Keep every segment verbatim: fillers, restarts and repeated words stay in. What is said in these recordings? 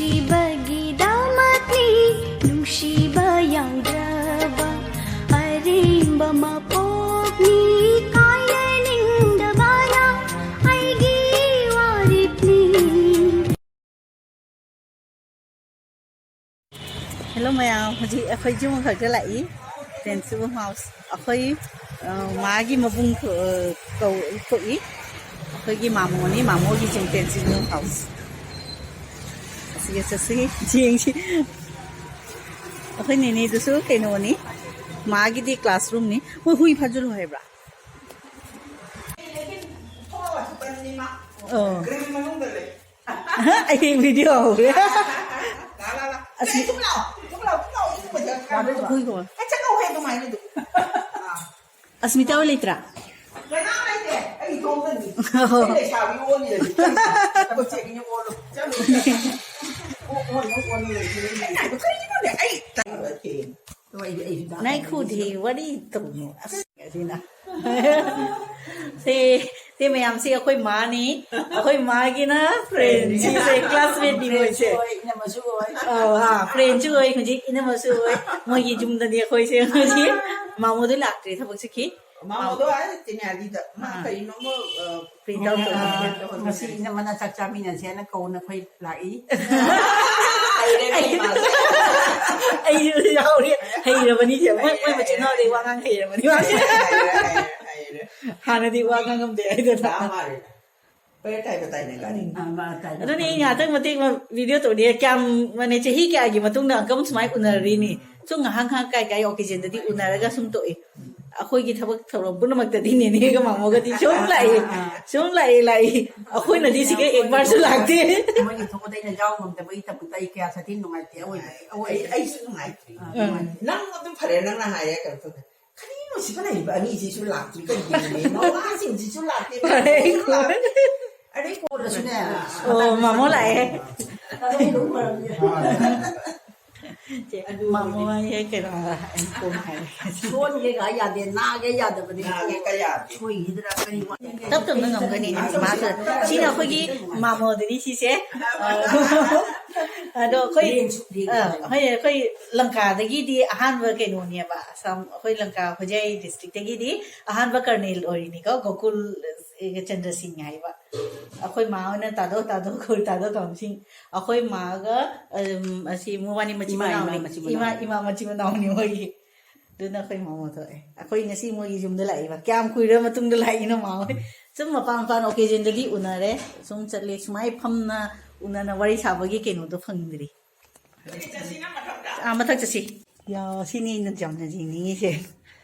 ꯅꯨꯡꯁꯤꯕꯒꯤꯗꯃꯛꯅꯤ, ꯅꯨꯡꯁꯤꯕ ꯌꯥꯎꯗ꯭ꯔꯕ ꯑꯔꯦꯝꯕ ꯃꯄꯣꯛꯅꯤ, ꯀꯥꯏꯅꯅꯤꯡꯗꯕꯅ ꯑꯩꯒꯤ ꯋꯥꯔꯦꯞꯅꯤ꯫ Hello ꯃꯌꯥꯝ, ꯍꯧꯖꯤꯛ ꯑꯩꯈꯣꯏ ꯌꯨꯝ ꯈꯛꯇ ꯂꯥꯛꯏ, ꯇꯦꯟꯁꯤꯕꯨ ꯍꯥꯎꯁ꯫ ꯑꯩꯈꯣꯏ, ꯑ, ꯃꯥꯒꯤ ꯃꯕꯨꯡ ꯊꯣ-, ꯑ, ꯀꯧ-, ꯊꯣꯛꯏ꯫ ꯑꯩꯈꯣꯏꯒꯤ ꯃꯥꯃꯣꯅꯤ, ꯃꯥꯃꯣꯒꯤ ꯌꯨꯝ ꯇꯦꯟꯁꯤꯕꯨ ꯍꯥꯎꯁ꯫ ꯑꯁꯤꯒ ꯆꯠꯁꯤ, ꯌꯦꯡꯁꯤ꯫ ꯑꯩꯈꯣꯏ ꯅꯦꯅꯦꯗꯨꯁꯨ ꯀꯩꯅꯣꯅꯤ, ꯃꯥꯒꯤꯗꯤ classroomꯅꯤ꯫ ꯃꯣꯏ ꯍꯨꯏ ꯐꯥꯖꯤꯜꯂꯨ ꯍꯥꯏꯕ꯭ꯔꯥ? ꯑꯣ꯫ ꯑꯩ video ꯍꯧꯔꯦ꯫ ꯑꯁꯤ ꯍꯨꯏ ꯀꯣ꯫ ꯑꯁꯃꯤꯇꯥ ꯍꯣꯏ ꯂꯩꯇ꯭ꯔꯥ? ꯅꯥꯏꯈꯣꯗꯤ, ꯋꯥꯔꯤ ꯇꯧꯅꯨ꯫ ꯑꯁ, ꯁꯦ, ꯁꯦ ꯃꯌꯥꯝꯁꯦ ꯑꯩꯈꯣꯏ ꯃꯥꯅꯤ꯫ ꯑꯩꯈꯣꯏ ꯃꯥꯒꯤꯅ friend꯫ ꯁꯤꯁꯦ classmateꯅꯤ ꯃꯣꯏꯁꯦ꯫ ꯍꯣꯏ, ꯏꯅꯝꯃꯁꯨ ꯑꯣꯏ꯫ ꯑꯧ, ꯍꯥ, friendꯁꯨ ꯑꯣꯏ, ꯍꯧꯖꯤꯛ ꯏꯅꯝꯃꯁꯨ ꯑꯣꯏ꯫ ꯃꯣꯏꯒꯤ ꯌꯨꯝꯗꯅꯤ ꯑꯩꯈꯣꯏꯁꯦ ꯍꯧꯖꯤꯛ꯫ ꯃꯥꯃꯣꯗꯤ ꯂꯥꯛꯇ꯭ꯔꯤ, ꯊꯕꯛ ꯆꯠꯈꯤ꯫ ꯃꯥꯃꯣꯗꯣ ꯑꯥ ꯇꯤꯅꯤꯌꯥꯂꯤꯗ꯫ ꯃꯥ ꯑꯥ꯫ ꯀꯔꯤꯅꯣꯃ, ꯑ, print out ꯇꯧꯅꯤ꯫ ꯑ, ꯉꯁꯤ ꯏꯅꯝꯃꯅ ꯆꯥꯛ ꯆꯥꯃꯤꯟꯅꯁꯦꯅ ꯀꯧꯅ ꯑꯩꯈꯣꯏ ꯂꯥꯛꯏ꯫ ꯍꯩꯔꯦ, ꯍꯩꯔꯦ꯫ ꯑꯩꯁꯨ ꯌꯥꯎꯔꯤ꯫ ꯍꯩꯔꯕꯅꯤ ꯁꯦ꯫ ꯃꯣꯏ, ꯃꯣꯏ ꯃꯆꯤꯟ ꯃꯅꯥꯎꯗꯤ ꯋꯥ ꯉꯥꯡ ꯍꯩꯔꯕꯅꯤ ꯃꯥꯁꯦ꯫ ꯍꯩꯔꯦ, ꯍꯩꯔꯦ, ꯍꯩꯔꯦ꯫ ꯍꯥꯟꯅꯗꯤ ꯋꯥ ꯉꯥꯡꯉꯝꯗꯦ ꯍꯥꯏꯗꯅ꯫ ꯂꯥ ꯃꯥꯜꯂꯦ꯫ ꯄꯔꯦ ꯇꯥꯏꯕ ꯇꯥꯏꯅꯦ ꯒꯥꯔꯤ꯫ ꯑ, ꯃꯥ ꯇꯥꯏꯕ ꯉꯥꯛꯇꯅꯤ꯫ ꯇꯥꯏꯕ꯫ ꯉꯥꯏꯍꯥꯛꯇꯪ ꯃꯇꯦꯛ ꯑꯃ video ꯇꯧꯅꯤ꯫ ꯀꯌꯥꯝ, ꯃꯥꯅꯦ, ꯆꯍꯤ ꯀꯌꯥꯒꯤ ꯃꯇꯨꯡꯗ ꯑꯪꯀꯜ ꯁꯨꯃꯥꯏꯅ ꯎꯅꯔꯤꯅꯤ? ꯁꯨꯝ ꯉꯥꯏꯍꯥꯛ ꯉꯥꯏꯍꯥꯛ ꯀꯥꯏ ꯀꯥꯏ occasionꯗꯗꯤ ꯎꯅꯔꯒ ꯁꯨꯝ ꯇꯣꯛꯏ꯫ ꯑꯩꯈꯣꯏꯒꯤ ꯊꯕꯛ ꯊꯧꯔꯝ ꯄꯨꯝꯅꯃꯛꯇꯗꯤ ꯅꯦꯅꯦꯒ ꯃꯥꯃꯣꯒꯗꯤ ꯁꯨꯝ ꯂꯥꯛꯏ꯫ ꯑꯥ, ꯑꯥ꯫ ꯁꯨꯝ ꯂꯥꯛꯏ, ꯂꯥꯛꯏ꯫ ꯑꯩꯈꯣꯏꯅꯗꯤ ꯁꯤꯒ ꯑꯦꯛ ꯕꯥꯔꯁꯨ ꯂꯥꯛꯇꯦ꯫ ꯃꯣꯏꯒꯤ ꯊꯣꯛꯄꯗ ꯑꯩꯅ ꯌꯥꯎ ꯉꯝꯗꯕꯒꯤꯗꯃꯛꯇ ꯑꯩ ꯀꯌꯥ ꯁꯥꯊꯤ ꯅꯨꯡꯉꯥꯏꯇꯦ꯫ ꯑꯋꯣꯏꯕ-, ꯑꯩ, ꯑꯋꯣꯏꯕ-, ꯑꯩꯁꯨ ꯅꯨꯡꯉꯥꯏꯇ꯭ꯔꯤ꯫ ꯑꯥ, ꯎꯝ꯫ ꯅꯨꯡꯉꯥꯏꯇꯦ꯫ ꯅꯪ ꯑꯗꯨꯝ ꯐꯔꯦ, ꯅꯪꯅ ꯍꯥꯏꯔꯦ ꯀꯩꯅꯣ ꯇꯧꯗꯦ꯫ ꯀꯔꯤꯅꯣ ꯁꯤꯕ ꯂꯩꯔꯤꯕ ꯑꯅꯤꯁꯤꯁꯨ ꯂꯥꯛꯇ꯭ꯔꯤ ꯀꯔꯤꯒꯤꯅꯣꯅꯦ? ꯃꯋꯥꯁꯤꯡꯁꯤꯁꯨ ꯂꯥꯛꯇꯦ, ꯐꯔꯦ꯫ ꯃꯋꯥꯁꯤꯡꯁꯤꯁꯨ ꯂꯥꯛꯇꯦ꯫ ꯑꯗꯩ ꯀꯣꯟꯅꯁꯨꯅꯦ꯫ ꯑꯣ, ꯃꯥꯃꯣ ꯂꯥꯛꯑꯦ꯫ ꯃꯥꯃꯣ ꯍꯦꯛ ꯀꯩꯅꯣ, ꯑꯩ ꯀꯣꯟ ꯍꯥꯏꯔꯦ꯫ ꯁꯣꯟꯒꯦꯒ ꯌꯥꯗꯦ, ꯅꯥꯒꯦ ꯌꯥꯗꯕꯅꯦ꯫ ꯅꯥꯒꯦꯒ ꯌꯥꯗꯦ꯫ ꯁꯣꯏꯈꯤꯗ꯭ꯔꯥ ꯀꯔꯤ ꯋꯥ-, ꯇꯞ ꯇꯞꯅ ꯉꯝꯒꯅꯤ꯫ ꯃꯥꯁꯨ, ꯁꯤꯅ ꯑꯩꯈꯣꯏꯒꯤ ꯃꯥꯃꯣꯗꯨꯅꯤ ꯁꯤꯁꯦ꯫ ꯑ, ꯑꯗꯣ ꯑꯩꯈꯣꯏ ꯑ, ꯍꯣꯏ, ꯑꯩꯈꯣꯏ ꯂꯪꯀꯥꯗꯒꯤꯗꯤ ꯑꯍꯥꯟꯕ ꯀꯩꯅꯣꯅꯦꯕ, ꯑꯁꯥꯝ, ꯑꯩꯈꯣꯏ ꯂꯪꯀꯥ ꯍꯣꯖꯥꯏ ꯗꯤꯁꯇ꯭ꯔꯤꯛꯇꯒꯤꯗꯤ ꯑꯍꯥꯟꯕ ꯀꯔꯅꯦꯜ ꯑꯣꯏꯔꯤꯅꯤꯀꯣ, ꯒꯣꯀꯨꯜ ꯆꯟꯗ꯭ꯔ ꯁꯤꯡ ꯍꯥꯏꯕ꯫ ꯑꯩꯈꯣꯏ ꯃꯥ ꯍꯣꯏꯅ ꯇꯥꯗꯣ ꯇꯥꯗꯣ ꯀꯧꯏ, ꯇꯥꯗꯣ ꯇꯥꯗꯣ ꯁꯤꯡ꯫ ꯑꯩꯈꯣꯏ ꯃꯥꯒ, ꯑꯝ, ꯑꯁꯤ ꯃꯕꯥꯅꯤ ꯃꯆꯤꯟ ꯏꯃꯥ, ꯏꯃꯥ ꯃꯅꯥꯎꯅꯤ꯫ ꯃꯆꯤꯟ ꯏꯃꯥ, ꯃꯅꯥꯎ꯫ ꯏꯃꯥ ꯃꯆꯤꯟ ꯃꯅꯥꯎꯅꯤ ꯃꯣꯏꯒꯤ꯫ ꯑꯗꯨꯅ ꯑꯩꯈꯣꯏ ꯃꯥꯃꯣ ꯊꯣꯛꯑꯦ꯫ ꯑꯩꯈꯣꯏ ꯉꯁꯤ ꯃꯣꯏꯒꯤ ꯌꯨꯝꯗ ꯂꯥꯛꯏꯕ꯫ ꯀꯌꯥꯝ ꯀꯨꯏꯔ ꯃꯇꯨꯡꯗ ꯂꯥꯛꯏꯅꯣ ꯃꯥ ꯍꯣꯏ? ꯁꯨꯝ ꯃꯄꯥꯟ ꯃꯄꯥꯟ ꯑꯣꯀꯦꯖꯟꯗꯗꯤ ꯎꯅꯔꯦ꯫ ꯁꯨꯝ ꯆꯠꯂꯦ꯫ ꯁꯨꯃꯥꯏ ꯐꯝꯅ ꯎꯅꯅ ꯋꯥꯔꯤ ꯁꯥꯕꯒꯤ ꯀꯩꯅꯣꯗꯣ ꯐꯪꯗ꯭ꯔꯤ꯫ ꯑꯥ, ꯃꯊꯛ ꯆꯠꯁꯤ꯫ ꯌꯥ, ꯁꯤꯅꯤ ꯑꯩꯅ ꯌꯥꯝꯅ ꯌꯦꯡꯅꯤꯡꯉꯤꯁꯦ꯫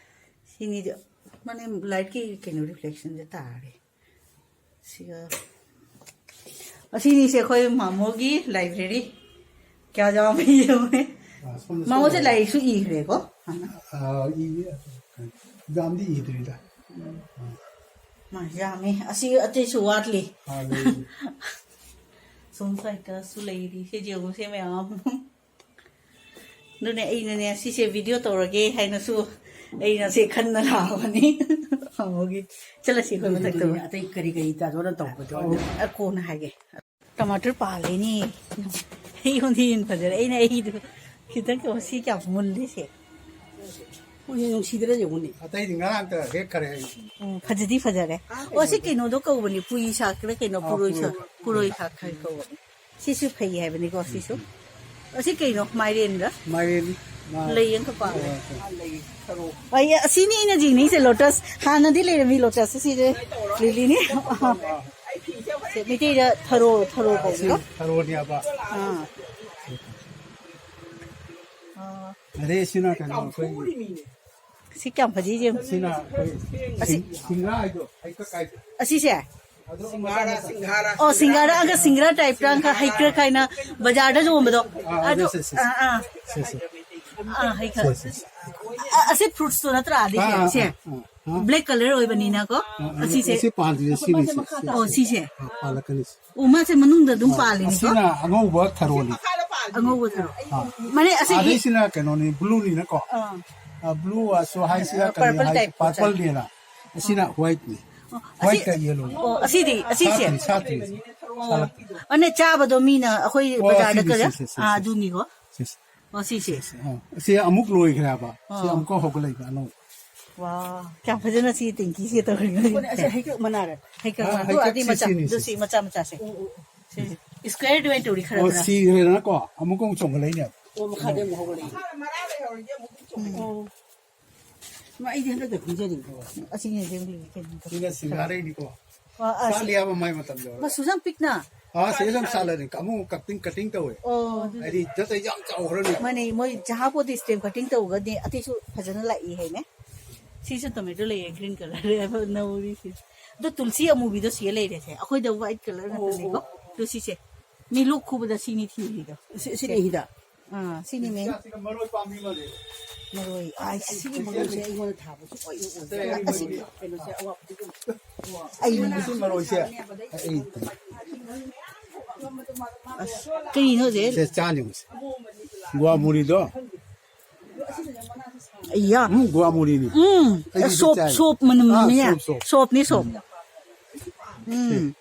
ꯁꯤꯅꯤꯗꯤ ꯃꯥꯅꯦ, ꯂꯥꯏꯠꯀꯤ ꯀꯩꯅꯣ ꯔꯤꯐ꯭ꯂꯦꯛꯁꯟꯁꯦ ꯇꯥꯔꯦ꯫ ꯁꯤꯒ ꯑꯁꯤꯅꯤꯁꯦ ꯑꯩꯈꯣꯏ ꯃꯥꯃꯣꯒꯤ ꯂꯥꯏꯕ꯭ꯔꯦꯔꯤ꯫ ꯀꯌꯥ ꯌꯥꯝꯃꯤ ꯌꯦꯡꯉꯨꯅꯦ꯫ ꯑꯥ, ꯁꯣꯝꯗ ꯃꯥꯃꯣꯁꯦ ꯁꯣꯝꯗ꯫ ꯂꯥꯏꯔꯤꯛꯁꯨ ꯏꯈ꯭ꯔꯦꯀꯣ ꯍꯥꯟꯅ꯫ ꯑꯥ, ꯏ-, ꯌꯥꯝꯗꯤ ꯏꯗ꯭ꯔꯤꯗ꯫ ꯃꯥ ꯌꯥꯝꯃꯤ꯫ ꯑꯁꯤ ꯑꯇꯩꯁꯨ ꯋꯥꯠꯂꯤ꯫ ꯑꯥ, ꯂꯩ꯫ ꯁꯣꯝ ꯁꯥꯏꯠꯇꯁꯨ ꯂꯩꯔꯤ꯫ ꯁꯤ ꯌꯦꯡꯉꯨꯁꯦ ꯃꯌꯥꯝ꯫ ꯑꯗꯨꯅꯦ ꯑꯩꯅꯅꯦ ꯁꯤꯁꯦ ꯚꯤꯗꯤꯑꯣ ꯇꯧꯔꯒꯦ ꯍꯥꯏꯅꯁꯨ ꯑꯩꯅ ꯁꯤ ꯈꯟꯅ ꯂꯥꯛꯑꯕꯅꯤ꯫ ꯍꯪꯉꯨꯒꯤ꯫ ꯆꯠꯂꯁꯤ ꯑꯩꯈꯣꯏ ꯃꯊꯛꯇ꯫ ꯑꯇꯩ ꯀꯔꯤ ꯀꯔꯤ ꯇꯥꯗꯣꯏꯅꯣ ꯇꯧꯕꯗꯣ? ꯑ, ꯀꯣꯟꯅ ꯍꯥꯏꯒꯦ꯫ ꯇꯃꯥꯇꯔ ꯄꯥꯜꯂꯦꯅꯦ꯫ ꯑꯩꯉꯣꯟꯗ ꯍꯦꯟꯅ ꯐꯖꯔꯦ꯫ ꯑꯩꯅ ꯑꯩꯗꯣ ꯈꯤꯇꯪ ꯀꯩꯅꯣ ꯁꯤ ꯀꯌꯥꯝ ꯃꯨꯜꯂꯦ ꯁꯦ꯫ ꯃꯣꯏꯁꯦ ꯅꯨꯡꯁꯤꯗ꯭ꯔꯥ ꯌꯦꯡꯉꯨꯅꯦ꯫ ꯑꯇꯩꯗꯤ ꯉꯔꯥꯡꯇ ꯍꯦꯛꯈꯔꯦ ꯑꯩ꯫ ꯎꯝ, ꯐꯖꯗꯤ ꯐꯖꯔꯦ꯫ ꯑꯣ, ꯁꯤ ꯀꯩꯅꯣꯗꯣ ꯀꯧꯕꯅꯤ, ꯄꯨꯏ ꯁꯥꯛ ꯀꯩꯅꯣ, ꯑꯥ, ꯄꯨꯔꯣꯏ ꯁꯥꯛ, ꯄꯨꯔꯣꯏ꯫ ꯄꯨꯔꯣꯏ ꯁꯥꯛ ꯍꯥꯏ ꯀꯧꯕꯅꯤ꯫ ꯁꯤꯁꯨ ꯐꯩ ꯍꯥꯏꯕꯅꯤꯀꯣ, ꯁꯤꯁꯨ꯫ ꯑꯁꯤ ꯀꯩꯅꯣ? ꯃꯥꯏꯔꯦꯟꯒ? ꯃꯥꯏꯔꯦꯟ꯫ ꯃꯥ-, ꯂꯩ ꯑꯃꯈꯛ ꯄꯥꯜꯂꯦ꯫ ꯑꯥ, ꯑꯥ꯫ ꯑꯩ, ꯑꯁꯤꯅꯤ ꯑꯩꯅ ꯌꯦꯡꯅꯤꯡꯉꯤꯁꯦ, ꯂꯣꯇꯁ꯫ ꯍꯥꯟꯅꯗꯤ ꯂꯩꯔꯝꯃꯤ ꯂꯣꯇꯁ, ꯁꯤꯁꯦ ꯂꯤꯂꯤꯅꯤ꯫ ꯁꯦ, ꯃꯩꯇꯩꯗ ꯊꯔꯣ, ꯊꯔꯣ ꯁꯤ ꯀꯧꯕ꯭ꯔꯣ? ꯊꯔꯣꯅꯦꯕ꯫ ꯑꯥ꯫ ꯑꯥ꯫ ꯑꯗꯩ ꯁꯤꯅ ꯀꯩꯅꯣ, ꯑꯩꯈꯣꯏꯒꯤ ꯁꯤ ꯀꯌꯥꯝ ꯐꯖꯩ ꯌꯦꯡꯉꯨ꯫ ꯁꯤꯅ ꯑꯩꯈꯣꯏ ꯑꯁꯤ ꯁꯤꯡ-, ꯁꯤꯡꯒꯥ ꯍꯥꯏꯗꯣ, ꯍꯩꯀꯛ ꯍꯥꯏꯗꯣ꯫ ꯑꯁꯤꯁꯦ? ꯑꯗꯨ ꯁꯤꯡꯒꯥꯔꯥ, ꯁꯤꯡꯒꯥꯔꯥ꯫ ꯑꯣ, ꯁꯤꯡꯒꯥꯔꯥ, ꯑꯪꯒ ꯁꯤꯡꯒꯥꯔꯥ ꯇꯥꯏꯞꯇ, ꯑꯪꯒ ꯍꯩꯀ꯭ꯔꯛ ꯍꯥꯏꯅ ꯕꯖꯥꯔꯗ ꯌꯣꯟꯕꯗꯣ꯫ ꯑꯥ, ꯑꯗꯨ, ꯁꯦ, ꯁꯦ, ꯁꯦ꯫ ꯑꯥ, ꯑꯥ꯫ ꯁꯦ, ꯁꯦ꯫ ꯑꯥ, ꯍꯩꯀ꯭ꯔꯛ꯫ ꯁꯦ, ꯁꯦ, ꯁꯦ꯫ ꯑ-, ꯑꯁꯤ ꯐ꯭ꯔꯨꯠꯁꯇꯣ ꯅꯠꯇ꯭ꯔꯥ? ꯑꯗꯨꯗꯤ ꯑꯥ, ꯑꯥ, ꯁꯦ? ꯑꯥ, ꯑꯥ꯫ ꯕ꯭ꯂꯦꯛ ꯀꯂꯔ ꯑꯣꯏꯕꯅꯤꯅꯀꯣ꯫ ꯑꯥ, ꯑꯥ, ꯑꯁꯤꯁꯦ꯫ ꯑꯁꯤ ꯄꯥꯟꯗ꯭ꯔꯤꯁꯦ ꯁꯤꯅꯤ, ꯁꯦ, ꯁꯦ, ꯑꯣ, ꯁꯦ꯫ ꯁꯤꯁꯦ꯫ ꯑꯥ, ꯄꯥꯜꯂꯛꯀꯅꯤ꯫ ꯑꯣ, ꯃꯥꯁꯦ ꯃꯅꯨꯡꯗ ꯑꯗꯨꯝ ꯑꯥ, ꯄꯥꯜꯂꯤꯅꯤꯀꯣ? ꯑꯁꯤꯅ ꯑꯉꯧꯕ ꯊꯔꯣꯅꯤ꯫ ꯑꯉꯧꯕ ꯊꯔꯣ꯫ ꯑꯥ꯫ ꯃꯥꯅꯦ, ꯑꯁꯤ ꯑꯗꯩꯁꯤꯅ ꯀꯩꯅꯣꯅꯤ, ꯕ꯭ꯂꯨꯅꯤꯅꯀꯣ꯫ ꯑꯥ꯫ ꯑꯥ, ꯕ꯭ꯂꯨ ꯑꯁꯨ ꯍꯥꯏꯁꯤꯔꯥ ꯀꯔꯤ ꯄꯔꯄꯜ ꯍꯥꯏꯁꯤ-, ꯇꯥꯏꯞ ꯄꯔꯄꯜꯅꯦꯅ꯫ ꯑꯁꯤꯅ ꯋꯥꯏꯠꯅꯤ꯫ ꯑꯣ, ꯑꯁꯤ-, ꯋꯥꯏꯠꯀ ꯌꯦꯜꯂꯣꯅꯤ꯫ ꯑꯣ, ꯑꯁꯤꯗꯤ, ꯑꯁꯤꯁꯦ? ꯁꯥꯠꯇ꯭ꯔꯤ, ꯁꯥꯠꯇ꯭ꯔꯤ꯫ ꯑꯣ, ꯑꯅꯦ ꯆꯥꯕꯗꯣ ꯃꯤꯅ ꯑꯩꯈꯣꯏ ꯑꯣ, ꯕꯖꯥꯔꯗ ꯁꯤꯒꯤ, ꯀꯔ-, ꯁꯤ, ꯁꯤ, ꯁꯤ, ꯑꯥ, ꯁꯤ꯫ ꯑꯗꯨꯅꯤꯀꯣ꯫ ꯁꯤ, ꯁꯤ꯫ ꯑꯣ, ꯁꯤꯁꯦ꯫ ꯁꯤ, ꯁꯤ, ꯑꯥ꯫ ꯁꯤ ꯑꯃꯨꯛ ꯂꯣꯏꯈ꯭ꯔꯦ ꯍꯥꯏꯕ꯫ ꯁꯤ ꯑꯥ꯫ ꯑꯃꯨꯛꯀ ꯍꯧꯒꯠꯂꯛꯏꯕ ꯑꯅꯧꯕ꯫ ꯋꯥ, ꯀꯌꯥꯝ ꯐꯖꯅ ꯁꯤ ꯇꯦꯡꯀꯤꯁꯦ ꯇꯧꯔꯤꯅꯣ꯫ ꯑꯩꯈꯣꯏꯅ ꯑꯁꯤ ꯍꯩꯀꯛ ꯃꯅꯥꯔꯦ꯫ ꯍꯩꯀꯛ ꯑꯥ, ꯃꯅꯥ꯫ ꯑꯗꯨ ꯍꯩꯀꯛ ꯑꯗꯤ ꯁꯤ, ꯃꯆꯥ, ꯁꯤꯅꯤ, ꯑꯗꯨ ꯁꯤ꯫ ꯁꯤ ꯃꯆꯥ ꯃꯆꯥꯁꯦ꯫ ꯑꯣ, ꯑꯣ, ꯑꯣ꯫ ꯁꯤ, ꯁꯤ꯫ Square ꯑꯗꯨꯃꯥꯏꯅ ꯇꯧꯔꯤ ꯈꯔ ꯑꯣ, ꯈꯔ꯫ ꯁꯤꯈ꯭ꯔꯦꯗꯅꯀꯣ꯫ ꯑꯃꯨꯛꯀ ꯑꯃꯨꯛ ꯆꯣꯡꯈꯠꯂꯛꯏꯅꯦ꯫ ꯑꯣ, ꯃꯈꯥꯗ ꯑꯃꯨꯛ ꯍꯧꯒꯠꯂꯛꯏ꯫ ꯎꯝ꯫ ꯑꯣ꯫ ꯃꯥ, ꯑꯩꯗꯤ ꯍꯟꯗꯛꯇ ꯈꯪꯖꯔꯤꯕꯣ꯫ ꯑꯁꯤꯅꯦ ꯍꯧꯖꯤꯛ ꯍꯧꯖꯤꯛ ꯀꯩꯅꯣ ꯇꯧ-, ꯁꯤꯅ ꯁꯤꯡꯒꯥꯔꯩꯅꯤꯀꯣ꯫ ꯑ, ꯑ, ꯁꯤ-, ꯆꯥꯂꯤꯌꯥꯕ ꯃꯥꯏ ꯃꯇꯝ ꯌꯧꯔꯦ꯫ ꯃꯆꯨ ꯌꯥꯝ ꯄꯤꯛꯅ꯫ ꯑ, ꯁꯤꯗ ꯌꯥꯝ ꯁꯥꯠꯂꯅꯤ꯫ ꯑꯃꯨꯛ cutting, cutting ꯇꯧꯋꯦ꯫ ꯑꯣ꯫ ꯍꯥꯏꯗꯤ ꯖꯠ ꯌꯥꯝ ꯆꯥꯎꯈ꯭ꯔꯅꯤ꯫ ꯃꯥꯅꯦ, ꯃꯣꯏ ꯖꯍꯥꯄꯣꯠꯇꯤ stem cutting ꯇꯧꯔꯒꯗꯤ ꯑꯇꯩꯁꯨ ꯐꯖꯅ ꯂꯥꯛꯏ ꯍꯥꯏꯅꯦ꯫ ꯁꯤꯁꯨ tomato ꯂꯩꯌꯦ, green colour ꯍꯥꯏꯕ ꯅꯧꯔꯤꯁꯦ꯫ ꯑꯗꯣ ꯇꯨꯜꯁꯤ ꯑꯃꯨꯕꯤꯗꯣ ꯁꯤꯗ ꯂꯩꯔꯦꯁꯦ꯫ ꯑꯩꯈꯣꯏꯗ white colour ꯉꯥꯛꯇꯅꯤꯀꯣ꯫ ꯑꯣ, ꯑꯣ, ꯑꯣ꯫ ꯇꯨꯜꯁꯤꯁꯦ꯫ ꯃꯤ ꯂꯣꯛ ꯈꯨꯕꯗ ꯁꯤꯅꯤ ꯊꯤꯔꯤꯗꯣ꯫ ꯁꯤ, ꯁꯤꯅꯤ ꯍꯤꯗꯥꯛ꯫ ꯑꯥ, ꯁꯤꯅꯤ ꯃꯦꯟ꯫ ꯁꯤꯒ ꯃꯔꯣꯏ ꯄꯥꯝꯕꯤ ꯑꯃ ꯂꯩ꯫ ꯃꯔꯣꯏ, ꯑꯥꯏ, ꯁꯤ꯫ ꯁꯤꯒꯤ ꯃꯔꯣꯏꯁꯦ ꯑꯩꯉꯣꯟꯗ ꯊꯥꯕ ꯁꯨꯡꯑꯣꯏ ꯑꯣꯏꯗꯦ꯫ ꯁꯦ, ꯑꯩ ꯑꯁꯤ꯫ ꯃꯔꯣꯏ꯫ ꯀꯩꯅꯣꯁꯦ, ꯑꯋꯥ-, ꯑꯩ꯫ ꯁꯤ ꯃꯔꯣꯏꯁꯦ꯫ ꯑꯩ꯫ ꯑꯁ, ꯀꯔꯤꯅꯣ ꯁꯦ? ꯁꯦ, ꯆꯥꯅꯤꯡꯕꯁꯦ꯫ ꯒꯣꯋꯥ ꯃꯨꯔꯤꯗꯣ꯫ ꯑꯌꯥ꯫ ꯎꯝ, ꯒꯣꯋꯥ ꯃꯨꯔꯤꯅꯤ꯫ ꯎꯝ, ꯑꯩꯗꯤ ꯁꯣꯞ, ꯆꯥꯏ꯫ ꯁꯣꯞ ꯃꯅꯝ ꯑꯥ, ꯅꯝꯃꯦ꯫ Shop, shop. ꯁꯣꯞꯅꯤ, ꯁꯣꯞ꯫ ꯎꯝ꯫ ꯎꯝ꯫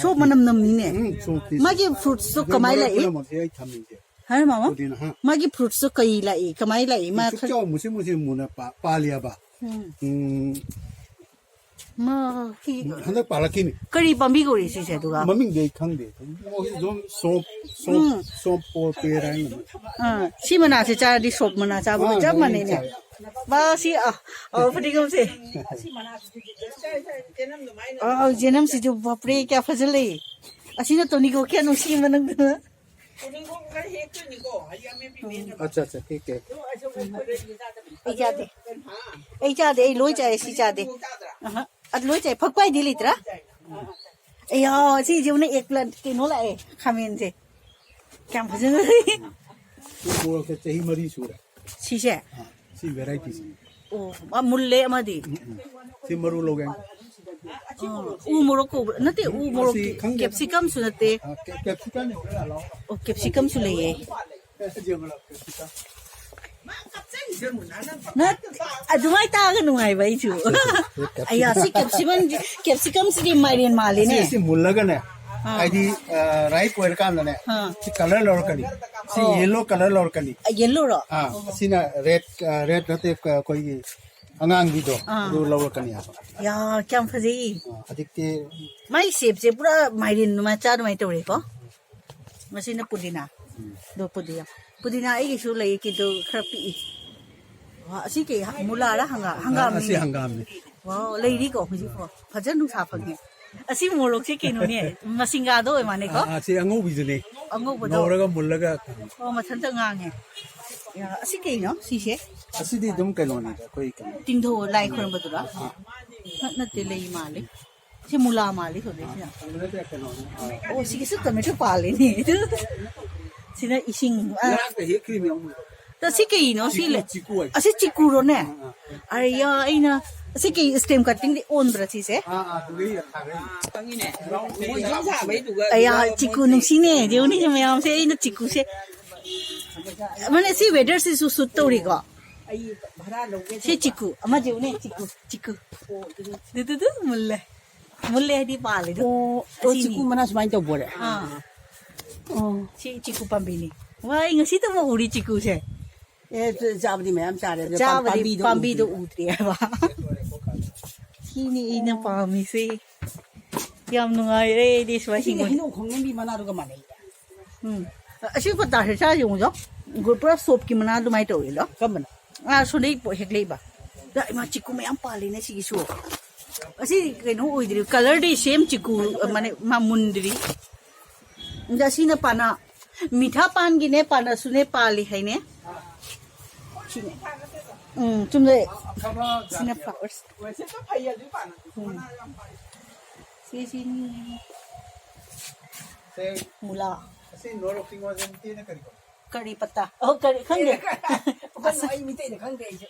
ꯁꯣꯞ ꯃꯅꯝ ꯅꯝꯅꯤꯅꯦ꯫ ꯎꯝ, ꯁꯣꯞꯇꯤ ꯃꯥꯒꯤ fruitsꯇꯣ ꯑꯗꯣ ꯀꯃꯥꯏ ꯃꯔꯣꯏ ꯂꯥꯛꯏ? ꯄꯨꯝꯅꯃꯛꯁꯦ ꯑꯩ ꯊꯝꯃꯤꯁꯦ꯫ ꯍꯥꯏ ꯃꯥꯃ? ꯄꯨꯗꯤꯅ, ꯍꯥ? ꯃꯥꯒꯤ fruitsꯇꯣ ꯀꯩ ꯂꯥꯛꯏ? ꯀꯃꯥꯏ ꯂꯥꯛꯏ? ꯃꯥ ꯁꯨꯛ ꯈꯔ ꯆꯥꯎ ꯃꯨꯁꯤꯟ ꯃꯨꯁꯤꯟ ꯃꯨꯅ ꯄꯥ-, ꯄꯥꯜꯂꯤꯑꯕ꯫ ꯎꯝ꯫ ꯎꯝ꯫ ꯃꯥ ꯍꯤ-, ꯍꯟꯗꯛ ꯄꯥꯜꯂꯛꯈꯤꯅꯤ꯫ ꯀꯔꯤ ꯄꯥꯝꯕꯤ ꯀꯧꯔꯤ ꯁꯤꯁꯦ ꯑꯗꯨꯒ? ꯃꯃꯤꯡꯗꯤ ꯑꯩ ꯈꯪꯗꯦ꯫ ꯃꯣꯏꯁꯦ ꯑꯗꯨꯝ ꯁꯣꯞ, ꯁꯣꯞ, ꯎꯝ꯫ ꯁꯣꯞ ꯄꯣꯔ ꯄꯦꯔ ꯍꯥꯏꯅ꯫ ꯑꯥ, ꯁꯤ ꯃꯅꯥꯁꯦ ꯆꯥꯔꯗꯤ ꯁꯣꯞ ꯃꯅꯥ ꯆꯥꯕꯒ ꯑꯥ, ꯆꯞ ꯑꯗꯨꯝ ꯃꯥꯟꯅꯩꯅꯦ꯫ ꯆꯥꯏ꯫ ꯃꯥ ꯁꯤ, ꯑ, ꯑ, ꯐꯗꯤꯒꯣꯝꯁꯦ꯫ ꯑ, ꯖꯦꯅꯝꯁꯤꯁꯨ ꯕꯥꯞꯔꯦ, ꯀꯌꯥ ꯐꯖ ꯂꯩ꯫ ꯑꯁꯤꯅ ꯇꯣꯅꯤꯀꯣ ꯀꯌꯥ ꯅꯨꯡꯁꯤ ꯃꯅꯝꯗꯨꯅ꯫ ꯑꯠꯆꯥ, ꯑꯠꯆꯥ, ꯍꯦꯛꯀꯦ꯫ ꯑꯩ ꯆꯥꯗꯦ꯫ ꯑꯩ ꯆꯥꯗꯦ, ꯑꯩ ꯂꯣꯏ ꯆꯥꯏ, ꯁꯤ ꯆꯥꯗꯦ꯫ ꯑꯍ, ꯑꯗꯨ ꯂꯣꯏ ꯆꯥꯏ꯫ ꯐꯛꯄꯥꯏꯗꯤ ꯂꯩꯇ꯭ꯔꯥ? ꯑꯌꯥ, ꯁꯤꯁꯦ ꯎꯅ egg plant ꯀꯩꯅꯣ ꯂꯥꯛꯑꯦ, ꯈꯥꯃꯦꯟꯁꯦ꯫ ꯀꯌꯥꯝ ꯐꯖꯅ ꯂꯩ꯫ ꯁꯤ ꯃꯣꯔꯣꯛꯁꯦ ꯆꯍꯤ ꯃꯔꯤ ꯁꯨꯔꯦ꯫ ꯁꯤꯁꯦ? ꯑꯥ, ꯁꯤ varietyꯁꯦ꯫ ꯑꯣ, ꯑ, ꯃꯨꯜꯂꯦ ꯑꯃꯗꯤ꯫ ꯎꯝ, ꯎꯝ꯫ ꯁꯤ ꯃꯔꯨ ꯂꯧꯒꯦ꯫ ꯑ, ꯎ ꯃꯣꯔꯣꯛ ꯀꯧꯕ꯭ꯔꯥ? ꯅꯠꯇꯦ, ꯎ ꯃꯣꯔꯣꯛ, ꯃꯁꯤ ꯈꯪꯗꯦ꯫ Capsicumꯁꯨ ꯅꯠꯇꯦ꯫ ꯑ, ꯀꯦ-, capsicum ꯑꯣꯏꯔ ꯂꯥꯎ꯫ ꯑꯣ, capsicumꯁꯨ ꯂꯩꯌꯦ꯫ ꯑꯦ, ꯁꯤ ꯌꯦꯡꯉꯨ ꯂꯥꯎ, capsicum꯫ ꯅꯠ-, ꯑꯗꯨꯃꯥꯏꯅ ꯇꯥꯛꯑꯒ ꯅꯨꯡꯉꯥꯏꯕ ꯑꯩꯁꯨ꯫ ꯑꯌꯥ, ꯁꯤ ꯀꯦꯞꯁꯤꯀꯝ, ꯀꯦꯞꯁꯤꯀꯝꯁꯤꯗꯤ ꯃꯥꯏꯔꯦꯟ ꯃꯥꯜꯂꯤꯅꯦ꯫ ꯁꯤ, ꯁꯤ ꯃꯨꯜꯂꯒꯅꯦ, ꯑꯥ꯫ ꯍꯥꯏꯗꯤ, ꯑ, ꯔꯥꯏꯞ ꯑꯣꯏꯔꯀꯥꯟꯗꯅꯦ, ꯑꯥ꯫ ꯁꯤ ꯀꯂꯔ ꯂꯧꯔꯛꯀꯅꯤ꯫ ꯁꯤ ꯑꯣ꯫ ꯌꯦꯂꯣ ꯀꯂꯔ ꯂꯧꯔꯛꯀꯅꯤ꯫ ꯑ, ꯌꯦꯂꯣꯔꯣ? ꯑꯥ, ꯑꯣ꯫ ꯑꯁꯤꯅ ꯔꯦꯗ, ꯑ, ꯔꯦꯗ ꯅꯠꯇꯦ, ꯑ, ꯑꯩꯈꯣꯏꯒꯤ ꯑꯉꯥꯡꯕꯤꯗꯣ, ꯑꯥ꯫ ꯑꯗꯨ ꯂꯧꯔꯛꯀꯅꯤ ꯍꯥꯏꯕ꯫ ꯌꯥ, ꯀꯌꯥꯝ ꯐꯖꯩ꯫ ꯑꯥ, ꯍꯧꯖꯤꯛꯇꯤ ꯃꯥꯏ ꯁꯦꯞꯁꯦ ꯄꯨꯔꯥ ꯃꯥꯏꯔꯦꯟ ꯃꯆꯥ ꯑꯗꯨꯃꯥꯏꯅ ꯇꯧꯔꯦꯀꯣ꯫ ꯃꯁꯤꯅ ꯄꯨꯗꯤꯅꯥ꯫ ꯎꯝ꯫ ꯑꯗꯣ ꯄꯨꯗꯤꯅꯥ, ꯄꯨꯗꯤꯅꯥ ꯑꯩꯒꯤꯁꯨ ꯂꯩ, ꯀꯤꯗꯣ ꯈꯔ ꯄꯤꯛꯏ꯫ ꯋꯥ, ꯑꯁꯤ ꯀꯩ ꯍ-, ꯃꯨꯂꯥꯔ ꯍꯪꯒꯥꯝ? ꯑ, ꯑꯁꯤ ꯍꯪꯒꯥꯝꯅꯤ꯫ ꯍꯪꯒꯥꯝꯅꯦ꯫ ꯋꯥꯎ, ꯂꯩꯔꯤꯀꯣ ꯍꯧꯖꯤꯛꯐꯥꯎ꯫ ꯐꯖꯅ ꯅꯨꯡꯁꯥ ꯐꯪꯉꯦ꯫ ꯑꯁꯤ ꯃꯣꯔꯣꯛꯁꯦ ꯀꯩꯅꯣꯅꯦ, ꯃꯁꯤꯡꯒꯥꯗꯣ ꯑꯣꯏ ꯃꯥꯅꯦꯀꯣ? ꯑ, ꯑ, ꯁꯤ ꯑꯉꯧꯕꯤꯗꯨꯅꯦ꯫ ꯑꯉꯧꯕꯗꯣ? ꯉꯧꯔꯒ ꯃꯨꯜꯂꯒ꯫ ꯑꯣ, ꯃꯊꯟꯇ ꯉꯥꯡꯉꯦ꯫ ꯌꯥ, ꯑꯁꯤ ꯀꯩꯅꯣ ꯁꯤꯁꯦ? ꯑꯁꯤꯗꯤ ꯑꯗꯨꯝ ꯀꯩꯅꯣꯅꯤꯗ, ꯑꯩꯈꯣꯏ ꯀꯩꯅꯣ꯫ ꯇꯤꯡꯊꯧ ꯂꯥꯏ ꯈꯣꯏꯔꯝꯕꯗꯨꯔꯣ? ꯑ, ꯑ꯫ ꯅꯠ-, ꯅꯠꯇꯦ, ꯂꯩ ꯃꯥꯜꯂꯤ꯫ ꯁꯤ ꯃꯨꯂꯥ ꯃꯥꯜꯂꯤ ꯍꯧꯖꯤꯛꯁꯤꯅ꯫ ꯑꯣ, ꯁꯤꯒꯤꯁꯨ ꯇꯣꯃꯦꯇꯣ ꯄꯥꯜꯂꯤꯅꯦ꯫ ꯁꯤꯅ ꯏꯁꯤꯡ, ꯑ, ꯉꯔꯥꯡꯇ ꯍꯦꯛꯈ꯭ꯔꯤꯅꯦ ꯑꯃꯨꯛ꯫ ꯇ-, ꯁꯤ ꯀꯩꯅꯣ? ꯁꯤ ꯆꯤꯀꯨ, ꯂꯩ-, ꯆꯤꯀꯨ ꯍꯥꯏ꯫ ꯑꯁꯤ ꯆꯤꯀꯨꯔꯣꯅꯦ? ꯑꯥ, ꯑꯥ꯫ ꯑꯌꯥ, ꯑꯩꯅ, ꯑꯁꯤ ꯀꯩ stem cutting ꯗꯤ ꯑꯣꯟꯕ꯭ꯔꯥ ꯁꯤꯁꯦ? ꯑꯥ, ꯑꯥ, ꯑꯗꯨꯗꯩ ꯊꯥꯔꯛꯏꯅꯦ꯫ ꯃꯣꯏ ꯌꯨꯝ ꯁꯥꯕꯩꯗꯨꯒ ꯑꯌꯥ, ꯆꯤꯀꯨ ꯃꯣꯏ ꯅꯨꯡꯁꯤꯅꯦ꯫ ꯌꯦꯡꯉꯨꯅꯦ ꯃꯌꯥꯝꯁꯦ, ꯑꯩꯅ ꯆꯤꯀꯨꯁꯦ꯫ ꯑꯃꯅ ꯁꯤ weather ꯁꯤꯁꯨ suit ꯇꯧꯔꯤꯀꯣ? ꯑꯩ ꯚꯔꯥ ꯂꯧꯒꯦ ꯁꯤ ꯇꯧꯕ꯫ ꯆꯤꯀꯨ, ꯑꯃ ꯌꯦꯡꯉꯨꯅꯦ, ꯆꯤꯀꯨ, ꯆꯤꯀꯨ꯫ ꯑꯣ, ꯑꯗꯨꯗꯤ ꯗꯨ, ꯗꯨ, ꯗꯨ, ꯃꯨꯜꯂꯦ꯫ ꯃꯨꯜꯂꯦ ꯍꯥꯏꯗꯤ ꯄꯥꯜꯂꯤꯗꯣ꯫ ꯑꯣ, ꯑꯣ, ꯑꯁꯤꯅꯤ꯫ ꯆꯤꯀꯨ ꯃꯅꯥ ꯁꯨꯃꯥꯏꯅ ꯇꯧꯕꯣꯔꯦ? ꯑꯥ꯫ ꯑꯣ꯫ ꯁꯤ ꯆꯤꯀꯨ ꯄꯥꯝꯕꯤꯅꯤ꯫ ꯋꯥ, ꯑꯩ ꯉꯁꯤꯇꯃꯛ ꯎꯔꯤ ꯆꯤꯀꯨꯁꯦ꯫ ꯑꯦ, ꯆ-, ꯆꯥꯕꯗꯤ ꯃꯌꯥꯝ ꯆꯥꯔꯦ, ꯑꯗꯣ ꯆꯥꯕꯗꯤ ꯄꯥꯝꯕꯤꯗꯣ ꯄꯥꯝꯕꯤꯗꯣ ꯎꯗ꯭ꯔꯤ꯫ ꯎꯗ꯭ꯔꯤ ꯍꯥꯏꯕ꯫ ꯁꯤꯅꯤ ꯑꯩꯅ ꯄꯥꯝꯃꯤꯁꯦ꯫ ꯌꯥꯝ ꯅꯨꯡꯉꯥꯏꯔꯦ ꯑꯩꯗꯤ ꯁꯨꯃꯥꯏꯅ ꯁꯤꯒ ꯍꯤꯡꯕꯁꯦ꯫ ꯍꯩꯅꯧ ꯈꯣꯡꯅꯝꯕꯤ ꯃꯅꯥꯗꯨꯒ ꯃꯥꯟꯅꯩ꯫ ꯎꯝ꯫ ꯑꯁꯤ ꯄꯇꯥꯁꯦ ꯆꯥ ꯌꯦꯡꯉꯨꯗꯣ꯫ ꯄꯨꯔꯥ ꯁꯣꯞꯀꯤ ꯃꯅꯥ ꯑꯗꯨꯃꯥꯏꯅ ꯇꯧꯋꯤꯗꯣ꯫ ꯀꯔꯝꯕꯅꯣ? ꯑꯥ, ꯁꯣꯝꯗꯩ ꯄꯣ-, ꯍꯦꯛꯂꯛꯏꯕ꯫ ꯗ, ꯏꯃꯥ, ꯆꯤꯛꯀꯨ ꯃꯌꯥꯝ ꯄꯥꯜꯂꯤꯅꯦ ꯁꯤꯒꯤꯁꯨ꯫ ꯑꯁꯤ ꯀꯩꯅꯣ ꯑꯣꯏꯗ꯭ꯔꯤ, colour ꯗꯤ same ꯆꯤꯛꯀꯨ, ꯑ, ꯃꯥꯅꯦ, ꯃꯥ ꯃꯨꯟꯗ꯭ꯔꯤ꯫ ꯑꯗ ꯑꯁꯤꯅ ꯄꯥꯅ, ꯃꯤꯊꯥ ꯄꯥꯟꯒꯤꯅꯦ, ꯄꯥꯅꯁꯨꯅꯦ ꯄꯥꯜꯂꯤ ꯍꯥꯏꯅꯦ꯫ ꯁꯤꯅꯦ꯫ ꯎꯝ, ꯆꯨꯝꯅ꯫ ꯁꯤꯅ flowers꯫ ꯎꯝ꯫ ꯁꯤ, ꯁꯤꯅꯤ꯫ ꯁꯦ, ꯃꯨꯂꯥ꯫ ꯑꯁꯤ ꯅꯣꯔꯣꯛꯀꯤ ꯉꯥꯖꯦ ꯃꯩꯇꯩꯅ ꯀꯔꯤ ꯀꯧꯏ? ꯀꯔꯤ ꯄꯠꯇꯥ? ꯑꯣ, ꯀꯔꯤ ꯈꯪꯗꯦ꯫ ꯑꯩꯈꯣꯏ ꯑꯁ-, ꯑꯩ ꯃꯩꯇꯩꯅ ꯈꯪꯗꯦ ꯑꯩꯁꯦ꯫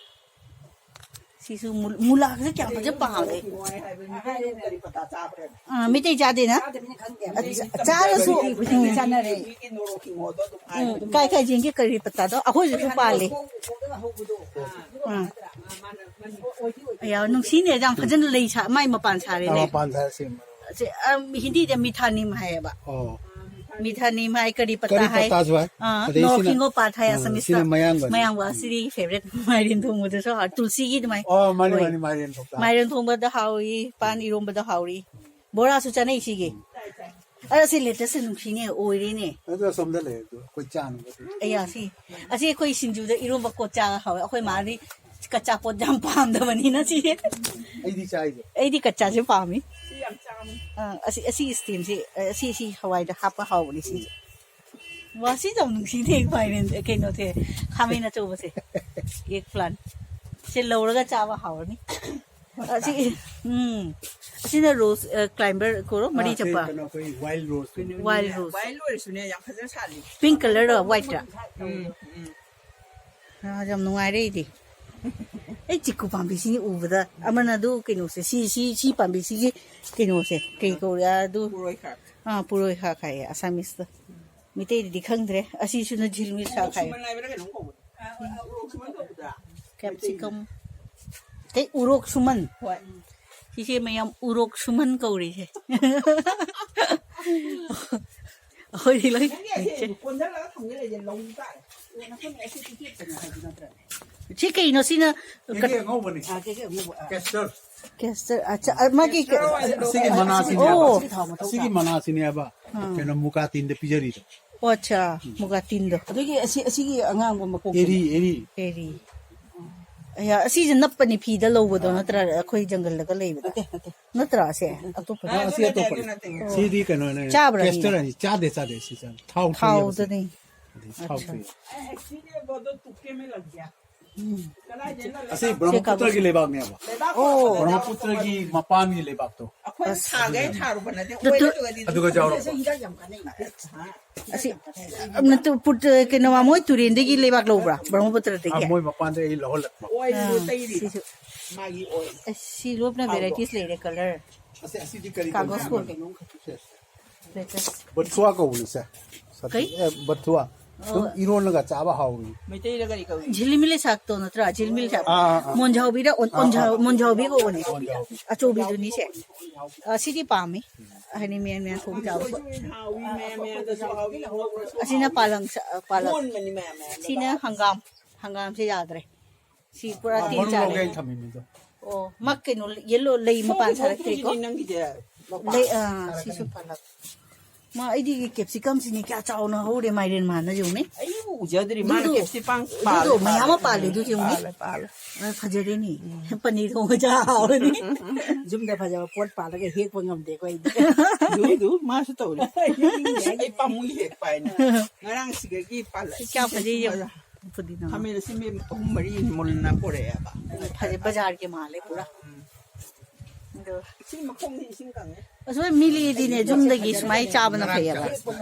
ꯁꯤꯁꯨ ꯃꯨ- ꯃꯨꯂꯥꯒꯁꯦ ꯀꯌꯥꯝ ꯐꯖꯅ ꯄꯥꯜꯂꯦ꯫ ꯍꯥꯏꯕ ꯃꯤꯅ ꯀꯔꯤ ꯄꯇꯥ ꯆꯥꯕ꯭ꯔꯥ? ꯑꯥ, ꯃꯤꯇꯩ ꯆꯥꯗꯦꯅ? ꯆꯥꯗꯕꯅꯤꯅ ꯈꯪꯗꯦ꯫ ꯑ, ꯆꯥ- ꯆꯥꯔꯁꯨ ꯎꯝ, ꯆꯥꯅꯔꯦ꯫ ꯃꯤꯒꯤ ꯅꯣꯔꯣꯛ ꯍꯤꯡꯉꯣꯗꯣ ꯑꯗꯨꯝ ꯍꯥꯏ꯫ ꯎꯝ, ꯀꯥꯏ ꯀꯥꯏ ꯌꯦꯡꯒꯦ ꯀꯔꯤ ꯄꯇꯥꯗꯣ? ꯑꯩꯈꯣꯏꯁꯨ ꯄꯥꯜꯂꯦ꯫ ꯈꯣꯡꯗ ꯍꯧꯕꯗꯣ꯫ ꯑꯥ꯫ ꯃꯥꯅ ꯃꯅꯤꯡ ꯑꯣꯏꯗꯤ ꯑꯣꯏꯗꯤ꯫ ꯑꯌꯥ, ꯅꯨꯡꯁꯤꯅꯦ, ꯌꯥꯝ ꯐꯖꯅ ꯂꯩ ꯁꯥ-, ꯃꯥꯏ ꯃꯄꯥꯟ ꯁꯥꯔꯦꯅꯦ꯫ ꯃꯄꯥꯟ ꯁꯥꯔ ꯁꯦꯝꯕ꯫ ꯁꯦ, ꯑ, ꯍꯤꯟꯗꯤꯗ ꯃꯤꯊꯥꯅꯤꯝ ꯍꯥꯏꯌꯦꯕ꯫ ꯑꯣ꯫ ꯃꯤꯊꯥꯅꯤꯝ ꯍꯥꯏ, ꯀꯔꯤ ꯄꯇꯥ ꯀꯔꯤ ꯍꯥꯏ? ꯄꯇꯥꯁꯨ ꯍꯥꯏ꯫ ꯑꯥ, ꯑꯗꯩ ꯁꯤꯅ- ꯅꯣꯔꯣꯛ ꯍꯤꯡꯒꯣ ꯄꯥꯠ ꯍꯥꯏ ꯑꯥ, ꯑꯁꯥꯃꯤꯁꯇ꯫ ꯁꯤꯅ ꯃꯌꯥꯡꯕ꯫ ꯃꯌꯥꯡꯕ, ꯑꯁꯤꯗꯤ ꯐꯦꯕꯔꯦꯠ ꯃꯥꯏꯔꯦꯟ ꯊꯣꯡꯕꯗꯁꯨ ꯍꯥꯎ-, ꯇꯨꯜꯁꯤꯒꯤ ꯑꯗꯨꯃꯥꯏꯅ꯫ ꯑꯣ, ꯃꯥꯅꯤ, ꯍꯣꯏ꯫ ꯃꯥꯅꯤ, ꯃꯥꯏꯔꯦꯟ ꯊꯣꯛꯇ꯫ ꯃꯥꯏꯔꯦꯟ ꯊꯣꯡꯕꯗ ꯍꯥꯎꯏ, ꯄꯥꯟ ꯏꯔꯣꯝꯕꯗ ꯍꯥꯎꯔꯤ꯫ ꯕꯣꯔꯥꯁꯨ ꯆꯥꯅꯩ ꯁꯤꯒꯤ꯫ ꯑꯁ, ꯁꯤ ꯂꯦꯇꯁꯁꯦ ꯅꯨꯡꯁꯤꯅꯦ, ꯑꯣꯏꯔꯦꯅꯦ꯫ ꯑꯗꯨ ꯑꯁꯣꯝꯗ ꯂꯩ, ꯑꯗꯨ ꯑꯩꯈꯣꯏ ꯆꯥꯅꯕ꯫ ꯑꯌꯥ, ꯁꯤ꯫ ꯑꯁꯤ ꯑꯩꯈꯣꯏ ꯁꯤꯡꯖꯨꯗ ꯏꯔꯣꯝꯕ ꯀꯣꯠꯆꯥꯒ ꯍꯥꯎꯋꯦ꯫ ꯑꯩꯈꯣꯏ ꯃꯥꯗꯤ ꯀꯆꯥ ꯄꯣꯠ ꯌꯥꯝ ꯄꯥꯝꯗꯕꯅꯤꯅ ꯁꯤ꯫ ꯑꯩꯗꯤ ꯆꯥꯏꯁꯦ꯫ ꯑꯩꯗꯤ ꯀꯆꯥꯁꯦ ꯄꯥꯝꯃꯤ꯫ ꯁꯤ ꯌꯥꯝ ꯆꯥꯕꯅꯤ꯫ ꯑꯥ, ꯑꯁꯤ, ꯑꯁꯤ ꯁ꯭ꯇꯦꯝꯁꯤ, ꯑꯁꯤ, ꯁꯤ ꯍꯋꯥꯏꯗ ꯍꯥꯞꯄ ꯍꯥꯎꯕꯅꯤ ꯁꯤꯁꯦ꯫ ꯋꯥ, ꯁꯤ ꯌꯥꯝ ꯅꯨꯡꯁꯤꯅꯦ ꯃꯥꯏꯔꯦꯟ, ꯀꯩꯅꯣꯁꯦ, ꯈꯥꯃꯦꯟ ꯑꯆꯧꯕꯁꯦ, ꯑꯦꯒ ꯄ꯭ꯂꯥꯟ꯫ ꯁꯤ ꯂꯧꯔꯒ ꯆꯥꯕ ꯍꯥꯎꯔꯅꯤ꯫ ꯑꯁꯤ, ꯎꯝ, ꯑꯁꯤꯅ ꯔꯣꯁ, ꯑ, ꯀ꯭ꯂꯥꯏꯝꯕꯔ ꯀꯣꯔꯣ, ꯃꯔꯤ ꯑꯥ, ꯁꯤ ꯆꯠꯄ꯫ ꯀꯩꯅꯣ, ꯑꯩꯈꯣꯏ ꯋꯥꯏꯜ ꯔꯣꯁ꯫ ꯋꯥꯏꯜ ꯔꯣꯁ꯫ ꯋꯥꯏꯜ ꯑꯣꯏꯔꯁꯨꯅꯦ ꯌꯥꯝ ꯐꯖꯅ ꯁꯥꯠꯂꯤ꯫ ꯄꯤꯡ ꯀꯂꯔ ꯋꯥꯏꯠꯇ꯫ ꯎꯝ, ꯎꯝ꯫ ꯑꯥ, ꯌꯥꯝ ꯅꯨꯡꯉꯥꯏꯔꯦ ꯑꯩꯗꯤ꯫ ꯑꯩ ꯆꯤꯛꯀꯨ ꯄꯥꯝꯕꯤꯁꯤꯅꯤ ꯎꯕꯗ꯫ ꯑꯃꯅ ꯑꯗꯨ ꯀꯩꯅꯣꯁꯦ, ꯁꯤ, ꯁꯤ, ꯁꯤ ꯄꯥꯝꯕꯤꯁꯤꯒꯤ ꯀꯩꯅꯣꯁꯦ, ꯀꯩ ꯀꯧꯔꯦ ꯑꯗꯨ? ꯄꯨꯔꯣꯏ ꯈꯥꯛ꯫ ꯑꯥ, ꯄꯨꯔꯣꯏ ꯈꯥꯛ ꯍꯥꯏꯌꯦ ꯑꯁꯥꯃꯤꯁꯇ꯫ ꯃꯤꯇꯩꯗꯗꯤ ꯈꯪꯗ꯭ꯔꯦ꯫ ꯑꯁꯤꯁꯨꯅ ꯖꯤꯜꯃꯤꯁ ꯈꯥꯛ ꯍꯥꯏꯌꯦ꯫ ꯁꯨꯃꯟ ꯍꯥꯏꯕ꯭ꯔꯥ ꯀꯩꯅꯣꯝ ꯀꯧꯕꯗꯣ꯫ ꯎꯔꯣꯛ ꯁꯨꯃꯟ ꯀꯧꯕꯗ꯫ ꯀꯦꯞꯁꯤꯀꯝ꯫ ꯀꯩ ꯎꯔꯣꯛ ꯁꯨꯃꯟ? ꯍꯣꯏ꯫ ꯁꯤꯁꯦ ꯃꯌꯥꯝ ꯎꯔꯣꯛ ꯁꯨꯃꯟ ꯀꯧꯔꯤꯁꯦ꯫ ꯑꯩꯈꯣꯏꯗꯤ ꯂꯣꯏ ꯅꯪꯒꯤ ꯑꯁꯦ ꯀꯣꯟꯁꯤꯜꯂꯒ ꯊꯝꯒꯦ ꯂꯩꯁꯦ ꯂꯧ ꯇꯥꯔꯦ꯫ ꯑꯦ, ꯅꯈꯣꯏꯅ ꯑꯁꯤ ꯇꯤꯀꯦꯠ ꯀꯩꯅꯣ ꯍꯥꯏꯕ ꯅꯠꯇ꯭ꯔꯅꯦ? ꯁꯤ ꯀꯩꯅꯣ ꯁꯤꯅ? ꯀꯦꯒꯦ ꯑꯉꯧꯕꯅꯤ꯫ ꯑꯥ, ꯀꯦꯒꯦ ꯑꯉꯧꯕ꯫ ꯑꯥ꯫ ꯀꯦꯁꯇꯔ꯫ ꯀꯦꯁꯇꯔ, ꯑꯆꯥ, ꯑ, ꯃꯥꯒꯤ ꯀꯦꯁꯇꯔ ꯑꯣꯏꯜꯗꯣ ꯑꯁꯤꯒꯤ ꯀꯩꯅꯣ ꯃꯅꯥꯁꯤꯅꯦ꯫ ꯑꯣ꯫ ꯊꯥꯎ ꯃꯊꯧ ꯑꯁꯤꯒꯤ ꯇꯥꯕ꯫ ꯃꯅꯥꯁꯤꯅꯦꯕ ꯑꯥ꯫ ꯀꯩꯅꯣ ꯃꯨꯀꯥ ꯇꯤꯟꯗ ꯄꯤꯖꯔꯤꯗꯣ꯫ ꯑꯣ, ꯑꯆꯥ, ꯃꯨꯒꯥ ꯇꯤꯟꯗꯣ꯫ ꯑꯗꯨꯒꯤ ꯑꯁꯤ, ꯑꯁꯤꯒꯤ ꯑꯉꯥꯡꯕ ꯃꯀꯣꯛ꯫ ꯑꯦꯔꯤ, ꯑꯦꯔꯤ꯫ ꯑꯦꯔꯤ꯫ ꯑꯌꯥ, ꯑꯁꯤꯁꯦ ꯅꯞꯄꯅꯤ ꯐꯤꯗ ꯂꯧꯕꯗꯣ ꯅꯠꯇ꯭ꯔꯥ? ꯑꯩꯈꯣꯏ ꯖꯪꯒꯜꯗꯒ ꯂꯩꯕꯗꯣ ꯅꯠꯇꯦ, ꯅꯠꯇꯦ꯫ ꯅꯠꯇ꯭ꯔꯥ? ꯑꯁꯦ ꯑꯇꯣꯞꯄ꯫ ꯑꯥ, ꯑꯁꯤ ꯑꯇꯣꯞꯄꯅꯤ꯫ ꯁꯤꯗꯤ ꯀꯩꯅꯣꯅꯦ꯫ ꯆꯥꯕ꯭ꯔꯥ, ꯀꯦꯁꯇꯔ ꯃꯤꯅ? ꯍꯥꯏꯁꯤ ꯆꯥꯗꯦ, ꯆꯥꯗꯦ, ꯁꯤ ꯆꯥꯗꯦ꯫ ꯊꯥꯎ ꯊꯣꯛꯑꯦꯕ ꯁꯤ꯫ ꯊꯥꯎꯗꯅꯤ꯫ ꯑꯗꯩ ꯊꯥꯎ ꯑꯠꯆꯥ꯫ ꯊꯣꯛꯑꯦ꯫ ꯑꯦ, ꯁꯤꯅꯦ ꯕꯣꯗꯣ ꯇꯨꯞꯀꯦ ꯃꯦ ꯂꯒ ꯒꯌꯥ꯫ ꯑꯁꯤ ꯕ꯭ꯔꯍ꯭ꯃꯄꯨꯇ꯭ꯔꯒꯤ ꯂꯩꯕꯥꯛꯅꯦꯕ꯫ ꯂꯩꯕꯥꯛ ꯑꯣ꯫ ꯐꯕꯗ ꯕ꯭ꯔꯍ꯭ꯃꯄꯨꯇ꯭ꯔꯒꯤ ꯃꯄꯥꯟꯒꯤ ꯂꯩꯕꯥꯛꯇꯣ꯫ ꯑꯩꯈꯣꯏꯅ ꯊꯥꯒꯩ ꯊꯥꯔꯨꯕ ꯅꯠꯇꯦ꯫ ꯑꯗꯨ ꯇꯨ- ꯑꯣꯏꯔꯒꯗꯤ ꯑꯗꯨꯒ ꯌꯥꯎꯔꯛꯄ꯫ ꯍꯤꯗꯥꯛ ꯌꯥꯝ ꯀꯥꯟꯅꯩ꯫ ꯑꯁꯤ, ꯑꯝ, ꯅꯠꯇꯦ, ꯄꯨꯠ-, ꯀꯩꯅꯣ, ꯃꯣꯏ ꯇꯨꯔꯦꯟꯗꯒꯤ ꯂꯩꯕꯥꯛ ꯂꯧꯕ꯭ꯔꯥ, ꯕ꯭ꯔꯍ꯭ꯃꯄꯨꯇ꯭ꯔꯗꯒꯤ? ꯑꯥ, ꯃꯣꯏ ꯃꯄꯥꯟꯗ ꯑꯩ ꯂꯧꯍꯜꯂꯛꯄ꯫ ꯑꯣꯏꯜꯗꯣ ꯑꯥ, ꯇꯩꯔꯤꯕ꯫ ꯁꯤꯁꯨ꯫ ꯃꯥꯒꯤ ꯑꯣꯏ꯫ ꯑꯁ, ꯁꯤ ꯂꯣꯞꯅ ꯚꯦꯔꯥꯏꯇꯤꯁ ꯂꯩꯔꯦ ꯀꯂꯔ꯫ ꯑꯁꯤ ꯑꯁꯤꯗꯤ ꯀꯔꯤ ꯀꯥꯒꯖ ꯀꯧꯕ? ꯐꯣꯜ꯫ ꯕꯦꯀꯁ꯫ ꯕꯊꯨꯋꯥ ꯀꯧꯕꯅꯤꯁꯦ꯫ ꯀꯩ? ꯑꯦ, ꯕꯊꯨꯋꯥ꯫ ꯑꯗꯨꯝ ꯏꯔꯣꯜꯂꯒ ꯆꯥꯕ ꯍꯥꯎꯕꯅꯤ꯫ ꯃꯩꯇꯩꯗ ꯀꯔꯤ ꯀꯧꯏ? ꯖꯤꯂꯤꯃꯤꯂꯤ ꯁꯥꯛꯇꯣ ꯅꯠꯇ꯭ꯔꯥ? ꯖꯤꯂꯤꯃꯤꯂꯤ ꯁꯥꯛ꯫ ꯑꯥ, ꯑꯥ, ꯑꯥ꯫ ꯃꯣꯟꯖꯥꯎꯕꯤꯗ ꯑꯣꯟ- ꯑꯥ, ꯑꯥ, ꯑꯣꯟꯖꯥꯎ- ꯑꯥ꯫ ꯃꯣꯟꯖꯥꯎꯕꯤ ꯀꯧꯕꯅꯦ꯫ ꯃꯣꯟꯖꯥꯎꯕꯤ꯫ ꯑꯆꯧꯕꯤꯗꯨꯅꯤꯁꯦ꯫ ꯑ, ꯁꯤꯗꯤ ꯄꯥꯝꯃꯤ꯫ ꯍꯥꯏꯗꯤ ꯃꯌꯥꯟ ꯃꯌꯥꯟ ꯊꯣꯡ ꯆꯥꯕ ꯄꯣꯠ꯫ ꯍꯥꯎꯏ, ꯃꯌꯥꯝ ꯃꯌꯥꯝꯗꯁꯨ ꯍꯥꯎꯏ, ꯉꯧꯔꯁꯨ ꯑꯁꯤꯅ ꯍꯥꯎꯏ꯫ ꯄꯥꯂꯪ ꯁ-, ꯑ, ꯄꯥꯂꯛ꯫ ꯃꯣꯟꯕꯅꯤ ꯃꯌꯥꯝ ꯃꯌꯥꯝ꯫ ꯁꯤꯅ ꯍꯪꯒꯥꯝ꯫ ꯍꯪꯒꯥꯝꯁꯦ ꯌꯥꯗ꯭ꯔꯦ꯫ ꯁꯤ ꯄꯨꯔꯥ ꯑꯥ, ꯇꯤꯟ ꯃꯔꯨ ꯆꯥꯔꯦ꯫ ꯂꯧꯒꯦꯅ ꯊꯝꯃꯤꯅꯤꯗꯣ꯫ ꯑꯣ, ꯃꯥ ꯀꯩꯅꯣ ꯌꯦꯜꯂꯣ ꯂꯩ ꯃꯄꯥꯟ ꯁꯥꯔꯛꯇ꯭ꯔꯤꯀꯣ꯫ ꯅꯪꯒꯤꯁꯦ ꯂꯩ, ꯑꯥ, ꯁꯤꯁꯨ ꯄꯥꯂꯛ꯫ ꯃꯥ ꯑꯩꯗꯤ ꯀꯦꯞꯁꯤꯀꯝꯁꯤꯅꯦ ꯀꯌꯥ ꯆꯥꯎꯅ ꯍꯧꯔꯦ ꯃꯥꯏꯔꯦꯟ ꯃꯥꯟꯅ ꯌꯦꯡꯉꯨꯅꯦ꯫ ꯑꯩꯕꯨ ꯎꯖꯗ꯭ꯔꯤ, ꯃꯥꯅ ꯑꯗꯨꯗꯣ, ꯀꯦꯞꯁꯤ ꯄꯥꯡ ꯑꯗꯨꯗꯣ ꯃꯌꯥꯝ ꯑꯃ ꯄꯥꯜꯂꯦ, ꯑꯗꯨ ꯌꯦꯡꯉꯨꯅꯦ꯫ ꯄꯥꯜꯂꯦ, ꯄꯥꯜꯂꯦ꯫ ꯑ, ꯐꯖꯔꯦꯅꯦ꯫ ꯄꯅꯤꯔ ꯊꯣꯡꯕ ꯆꯥ ꯍꯥꯎꯔꯅꯤ꯫ ꯌꯨꯝꯗ ꯐꯖꯕ ꯄꯣꯠ ꯄꯥꯜꯂꯒ ꯍꯦꯛꯄ ꯉꯝꯗꯦꯀꯣ ꯑꯩꯗꯤ꯫ ꯑꯗꯨ, ꯑꯗꯨ, ꯃꯥꯁꯨ ꯇꯧꯔꯤ꯫ ꯑꯩ ꯄꯥꯝꯃꯨꯏ ꯍꯦꯛꯄ ꯍꯥꯏꯅ꯫ ꯉꯔꯥꯡ ꯁꯤꯗꯒꯤ ꯄꯥꯜꯂꯦ꯫ ꯁꯤ ꯀꯌꯥ ꯐꯖꯩ ꯌꯦꯡꯉꯨ꯫ ꯄꯨꯗꯤꯅ꯫ ꯈꯥꯃꯦꯟ ꯑꯁꯤꯟꯕꯤ ꯑꯍꯨꯝ ꯃꯔꯤ ꯃꯨꯜꯂꯅ ꯄꯣꯔꯛꯑꯦꯕ꯫ ꯐꯖꯩ, ꯕꯖꯥꯔꯒꯤ ꯃꯥꯜꯂꯦ ꯄꯨꯔꯥ꯫ ꯑꯗꯣ ꯁꯤ ꯃꯈꯣꯡꯗꯤ ꯏꯁꯤꯡ ꯀꯪꯉꯦ꯫ ꯑꯁꯣꯏ ꯃꯤꯂꯤꯗꯤꯅꯦ ꯌꯨꯝꯗꯒꯤ ꯁꯨꯃꯥꯏꯅ ꯆꯥꯕꯅ ꯐꯩꯌꯦꯕ꯫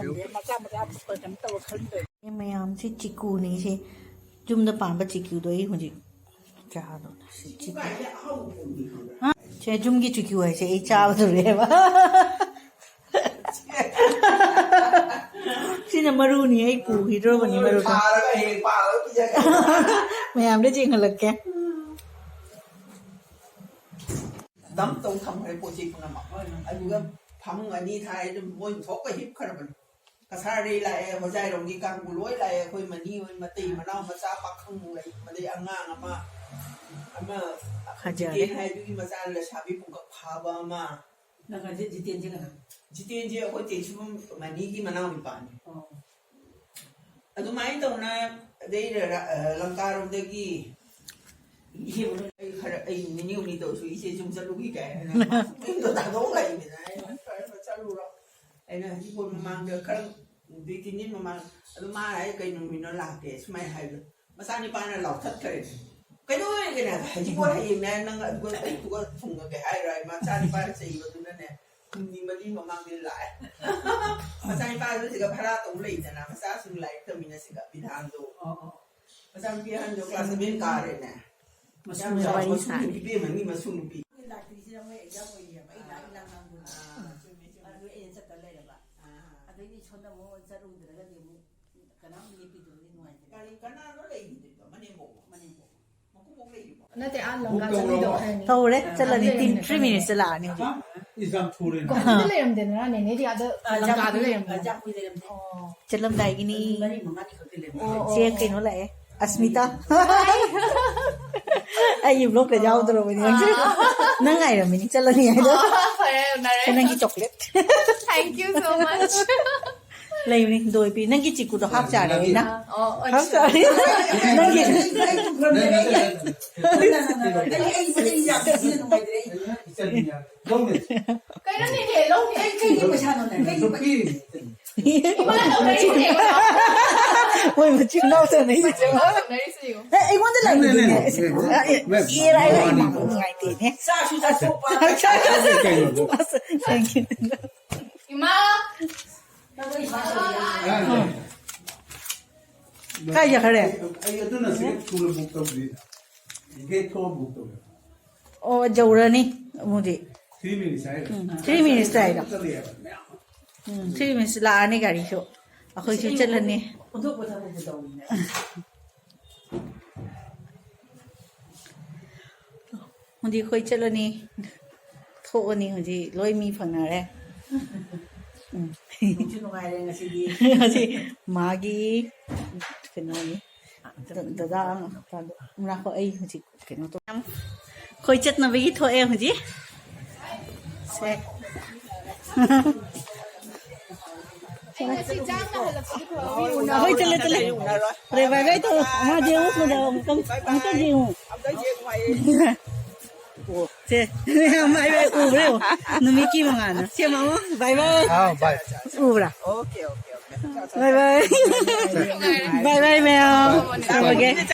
ꯃꯆꯥ ꯃꯆꯥ ꯀꯩꯅꯣ ꯇꯧꯔ ꯈꯟꯗꯣꯏ꯫ ꯃꯌꯥꯝꯁꯤ ꯆꯤꯀꯨꯅꯤ, ꯁꯤ ꯌꯨꯝꯗ ꯄꯥꯟꯕ ꯆꯤꯀꯨꯗꯣ ꯑꯩ ꯍꯧꯖꯤꯛ ꯆꯥꯗꯣ꯫ ꯁꯤ ꯆꯤꯀꯨ꯫ ꯍꯥ? ꯁꯦ ꯌꯨꯝꯒꯤ ꯆꯤꯀꯨ ꯍꯥꯏꯁꯦ ꯑꯩ ꯆꯥꯕꯗꯨꯅꯦꯕ꯫ ꯁꯤꯅ ꯃꯔꯨꯅꯤ, ꯑꯩ ꯄꯨꯈꯤꯗ꯭ꯔꯣꯕꯅꯤ ꯃꯔꯨꯗꯣ꯫ ꯊꯥꯔꯒ ꯍꯦꯛ ꯄꯥꯜꯂꯒ ꯄꯤꯖꯒꯦ꯫ ꯃꯌꯥꯝꯗ ꯆꯦꯟꯍꯜꯂꯛꯀꯦ꯫ ꯗꯝ ꯇꯧ ꯊꯝꯈ꯭ꯔꯦ ꯄꯣꯠ ꯆꯩ ꯄꯨꯝꯅꯃꯛ꯫ ꯑꯗꯨꯒ ꯐꯃꯨꯡ ꯑꯅꯤ ꯊꯥꯏ, ꯑꯗꯨꯝ ꯃꯣꯏ ꯊꯣꯛꯄ ꯍꯤꯞꯈ꯭ꯔꯕꯅꯤ꯫ ꯀꯁꯥꯔꯗꯩ ꯂꯥꯛꯑꯦ, ꯍꯣꯖꯥꯏꯔꯣꯝꯒꯤ ꯀꯥꯡꯕꯨ ꯂꯣꯏ ꯂꯥꯛꯑꯦ꯫ ꯑꯩꯈꯣꯏ ꯃꯅꯤ ꯍꯣꯏ ꯃꯇꯩ ꯃꯅꯥꯎ ꯃꯆꯥ ꯄꯥꯈꯪ ꯂꯩ, ꯑꯗꯩ ꯑꯉꯥꯡ ꯑꯃ, ꯑꯃ ꯐꯖꯔꯦ꯫ ꯖꯤꯇꯦꯟ ꯍꯥꯏꯗꯨꯒꯤ ꯃꯆꯥ ꯂꯩꯁꯥꯕꯤ ꯄꯨꯡꯀꯛ ꯐꯥꯕ ꯑꯃ꯫ ꯅꯪ ꯍꯥꯏꯁꯦ ꯖꯤꯇꯦꯟꯁꯦ ꯀꯅꯥ? ꯖꯤꯇꯦꯟꯁꯦ ꯑꯩꯈꯣꯏ ꯇꯦꯟꯁꯨꯕꯝ ꯃꯅꯤꯒꯤ ꯃꯅꯥꯎ ꯅꯨꯄꯥꯅꯤ꯫ ꯑꯣ꯫ ꯑꯗꯨꯃꯥꯏꯅ ꯇꯧꯅ ꯑꯗꯩ ꯔ-, ꯔ-, ꯑ, ꯂꯪꯀꯥꯔꯣꯝꯗꯒꯤ ꯏꯆꯦꯕꯨ ꯑꯩ ꯈꯔ, ꯑꯩ ꯅꯤꯅꯤ ꯍꯨꯝꯅꯤ ꯇꯧꯔꯁꯨ ꯏꯆꯦ ꯌꯨꯝ ꯆꯠꯂꯨꯈꯤꯒꯦ ꯍꯥꯏꯅ ꯃꯌꯨꯝꯗꯣ ꯊꯥꯗꯣꯛꯑꯝꯂꯛꯏꯅꯤꯅ ꯑꯩꯅ ꯐꯔꯦ ꯐꯔꯦ ꯆꯠꯂꯨꯔꯣ꯫ ꯑꯩꯅ ꯍꯧꯖꯤꯛ ꯃꯃꯥꯡꯗ ꯈꯔ ꯅꯨꯃꯤꯠ ꯇꯤꯟ ꯃꯃꯥꯡ ꯑꯗꯨ ꯃꯥꯅ ꯑꯩ ꯀꯩ ꯅꯨꯃꯤꯠꯅꯣ ꯂꯥꯛꯀꯦ ꯁꯨꯃꯥꯏꯅ ꯍꯥꯏꯕꯗꯣ ꯃꯆꯥꯅꯤꯄꯥꯅ ꯂꯥꯎꯊꯠꯈ꯭ꯔꯦ꯫ "ꯀꯩꯗꯧꯔꯒꯦꯅꯦ? ꯍꯧꯖꯤꯛ ꯄꯣꯠ ꯍꯌꯦꯡꯅꯦ ꯅꯪ ꯑꯗꯨꯒ ꯑꯩ ꯄꯨꯒ ꯊꯨꯡꯉꯒꯦ ꯍꯥꯏꯔꯣ?" ꯑꯩ ꯃꯆꯥꯅꯤꯄꯥꯅ ꯆꯩꯕꯗꯨꯅꯅꯦ ꯍꯨꯝꯅꯤ ꯃꯔꯤ ꯃꯃꯥꯡꯗ ꯂꯥꯛꯑꯦ꯫ ꯃꯆꯥꯅꯤꯄꯥꯗꯨ ꯁꯤꯒ ꯚꯔꯥ ꯇꯧ ꯂꯩꯗꯅ ꯃꯆꯥꯁꯤꯡ ꯂꯥꯏꯔꯤꯛ ꯇꯝꯃꯤꯟꯅ ꯁꯤꯒ ꯕꯤꯙꯥꯟꯗꯣ꯫ ꯑꯣ, ꯑꯣ꯫ ꯃꯆꯥꯅꯨꯄꯤ ꯑꯍꯟꯗꯣ ꯀ꯭ꯂꯥꯁ ꯁꯚꯦꯟ ꯀꯥꯔꯦꯅꯦ꯫ ꯃꯁꯨ ꯌꯥꯝ ꯅꯨꯄꯤ ꯋꯥꯔꯤ ꯁꯥꯔꯤ꯫ ꯏꯕꯦꯝꯃꯅꯤ ꯃꯁꯨ ꯅꯨꯄꯤ꯫ ꯂꯥꯛꯇ꯭ꯔꯤꯁꯤꯅ ꯃꯣꯏ ꯑꯦꯛꯖꯥꯝ ꯑꯣꯏꯔꯤꯑꯕ꯫ ꯑꯩ ꯂꯥꯛ ꯂꯥꯡ ꯉꯥꯡꯗꯣꯏꯅꯦ꯫ ꯑꯥ, ꯆꯨꯝꯃꯦ, ꯆꯨꯝꯃꯦ꯫ ꯑꯗꯨ ꯑꯩꯅ ꯆꯠꯇ ꯂꯩꯔꯕ꯫ ꯑꯥ꯫ ꯑꯗꯩꯗꯤ ꯁꯣꯝꯗ ꯑꯃꯨꯛ ꯆꯠꯂꯨꯗ꯭ꯔꯒꯗꯤ ꯑꯃꯨꯛ ꯀꯅꯥꯝ ꯂꯦꯞꯄꯤꯗ꯭ꯔꯗꯤ ꯅꯨꯡꯉꯥꯏꯇꯦ꯫ ꯀꯔꯤ ꯀꯅꯥꯅꯣ ꯂꯩꯈꯤꯗꯣꯏꯗꯣ? ꯃꯅꯦꯝꯕꯣꯛ꯫ ꯃꯅꯦꯝꯕꯣꯛ꯫ ꯃꯀꯨꯕꯣꯛ ꯂꯩꯔꯤꯕꯣ? ꯅꯠꯇꯦ, ꯑꯥ ꯂꯪꯒꯥ ꯆꯠꯂꯤꯗꯣ ꯍꯥꯏꯅꯤ꯫ ꯇꯧꯔꯦ, ꯆꯠꯂꯅꯤ꯫ ꯇꯤꯟ ꯊ꯭ꯔꯤ ꯃꯤꯅꯤꯠꯁꯇ ꯂꯥꯛꯑꯅꯤ ꯍꯧꯖꯤꯛ꯫ ꯑꯗꯨꯗꯤ ꯂꯩꯔꯝꯗꯦꯗꯅ, ꯅꯦꯅꯦꯗꯤ ꯑꯥꯗ ꯑꯥ, ꯂꯪꯒꯥꯗ ꯖꯥꯄꯨꯏ, ꯂꯩꯔꯝꯗꯦ꯫ ꯑꯥ, ꯖꯥꯄꯨꯏ ꯂꯩꯔꯝꯗꯦ꯫ ꯑꯣ꯫ ꯆꯠꯂꯝꯗꯥꯏꯒꯤꯅꯤ꯫ ꯃꯔꯤ ꯃꯉꯥꯅꯤ ꯈꯛꯇ ꯂꯩꯔꯝꯃꯦ꯫ ꯑꯣ, ꯑꯣ, ꯆꯦ ꯑꯣ꯫ ꯀꯩꯅꯣ ꯂꯥꯛꯑꯦ꯫ ꯑꯁꯃꯤꯇꯥ꯫ ꯑꯩꯒꯤ ꯕ꯭ꯂꯣꯛꯇ ꯌꯥꯎꯗ꯭ꯔꯕꯅꯤ ꯅꯪꯁꯦ꯫ ꯑꯥ꯫ ꯅꯪ ꯉꯥꯏꯔꯝꯃꯤꯅꯤ ꯆꯠꯂꯅꯤ ꯍꯥꯏꯗꯣ꯫ ꯑꯥ, ꯐꯔꯦ, ꯎꯅꯔꯦ꯫ ꯁꯦ, ꯅꯪꯒꯤ chocolate. Thank you so much꯫ ꯂꯩꯕꯅꯤ, ꯗꯣꯏ ꯄꯤ꯫ ꯅꯪꯒꯤ ꯆꯤꯀꯨꯗꯣ ꯍꯥꯞ ꯆꯥꯔꯦ ꯑꯩꯅ꯫ ꯑꯣ, ꯍꯥꯞ ꯑꯠꯆꯥ꯫ ꯆꯥꯔꯦ꯫ ꯅꯪꯒꯤ꯫ ꯀꯩꯅꯣꯅꯦꯅꯦ, ꯂꯧꯅꯦ꯫ ꯑꯩ ꯀꯩꯒꯤ ꯄꯩꯁꯥꯅꯣꯅꯦ? ꯀꯩꯒꯤ ꯄꯩꯁꯥ? ꯏꯃꯥ ꯇꯧꯅꯔꯤꯁꯦ ꯌꯦꯡꯉꯣ꯫ ꯃꯣꯏ ꯃꯆꯤꯟ ꯃꯅꯥꯎ ꯇꯧꯅꯩꯁꯦ ꯌꯦꯡꯉꯣ꯫ ꯃꯆꯤꯟ ꯃꯅꯥꯎ ꯇꯧꯅꯔꯤꯁꯦ ꯌꯦꯡꯉꯣ꯫ ꯑꯦ, ꯑꯩꯉꯣꯟꯗ ꯂꯪꯈꯤꯗꯣꯏꯅꯦ꯫ ꯃꯦꯝ, ꯑꯦ, ꯑꯩ ꯃꯋꯥꯅꯤ꯫ ꯅꯨꯡꯉꯥꯏꯇꯦꯅꯦ꯫ ꯆꯥꯁꯨ ꯆꯥꯊꯣꯛꯄ꯫ Thank you꯫ ꯏꯃꯥ! ꯀꯥꯏ ꯆꯠꯈ꯭ꯔꯦ? ꯑꯩ ꯑꯗꯨꯅ ꯁꯤ ꯊꯨꯅ ꯕꯨꯛ ꯇꯧꯗ꯭ꯔꯤ꯫ ꯒꯦꯠ ꯊꯣꯛꯑ ꯕꯨꯛ ꯇꯧꯔꯦ꯫ ꯑꯣ, ꯌꯧꯔꯅꯤ ꯑꯃꯨꯗꯤ꯫ Three minutes ꯍꯥꯏꯔꯣ? ꯎꯝ, three minutes ꯍꯥꯏꯔꯣ? ꯆꯠꯂꯦ ꯍꯥꯏꯕ ꯃꯌꯥꯝ꯫ ꯎꯝ, three minutes ꯂꯥꯛꯑꯅꯤ ꯒꯥꯔꯤꯁꯨ꯫ ꯑꯩꯈꯣꯏꯁꯨ ꯆꯠꯂꯅꯤ꯫ ꯑꯣꯟꯊꯣꯛꯄ ꯊꯕꯛꯄꯨ ꯇꯧꯔꯤꯅꯦ꯫ ꯍꯧꯖꯤꯛ ꯑꯩꯈꯣꯏ ꯆꯠꯂꯅꯤ꯫ ꯊꯣꯛꯑꯅꯤ ꯍꯧꯖꯤꯛ꯫ ꯂꯣꯏ ꯃꯤ ꯐꯪꯅꯔꯦ꯫ ꯎꯝ꯫ ꯅꯨꯡꯁꯨ ꯅꯨꯡꯉꯥꯏꯔꯦ ꯉꯁꯤꯗꯤ꯫ ꯉꯁꯤ ꯃꯥꯒꯤ ꯀꯩꯅꯣꯅꯤ꯫ ꯗ-, ꯗꯗꯥ ꯉꯥꯛꯇ꯫ ꯉꯥꯏꯈꯣ, ꯑꯩ ꯍꯧꯖꯤꯛ ꯀꯩꯅꯣ ꯇꯧ-, ꯑꯩꯈꯣꯏ ꯆꯠꯅꯕꯒꯤ ꯊꯣꯛꯑꯦ ꯍꯧꯖꯤꯛ꯫ ꯁꯦ꯫ ꯍꯣꯏ, ꯆꯠꯂꯦ, ꯆꯠꯂꯦ꯫ ꯔꯦ, bye bye ꯇꯧꯔꯣ꯫ ꯑꯃ ꯌꯦꯡꯉꯨ, ꯁꯣꯝꯗ ꯑꯃꯨꯛꯇꯪ, ꯑꯃꯨꯛꯇꯪ ꯌꯦꯡꯉꯨ꯫ ꯁꯦ, bye bye ꯎꯕ꯭ꯔꯥ ꯌꯦꯡꯉꯨ? ꯅꯨꯃꯤꯠꯀꯤ ꯃꯉꯥꯜꯅ꯫ ꯁꯦ, ꯃꯥꯃꯣ, bye bye꯫ ꯑꯥ, bye꯫ ꯎꯕ꯭ꯔꯥ? Bye bye꯫ Bye bye ꯃꯌꯥꯝ꯫ ꯇꯧꯔꯒꯦ꯫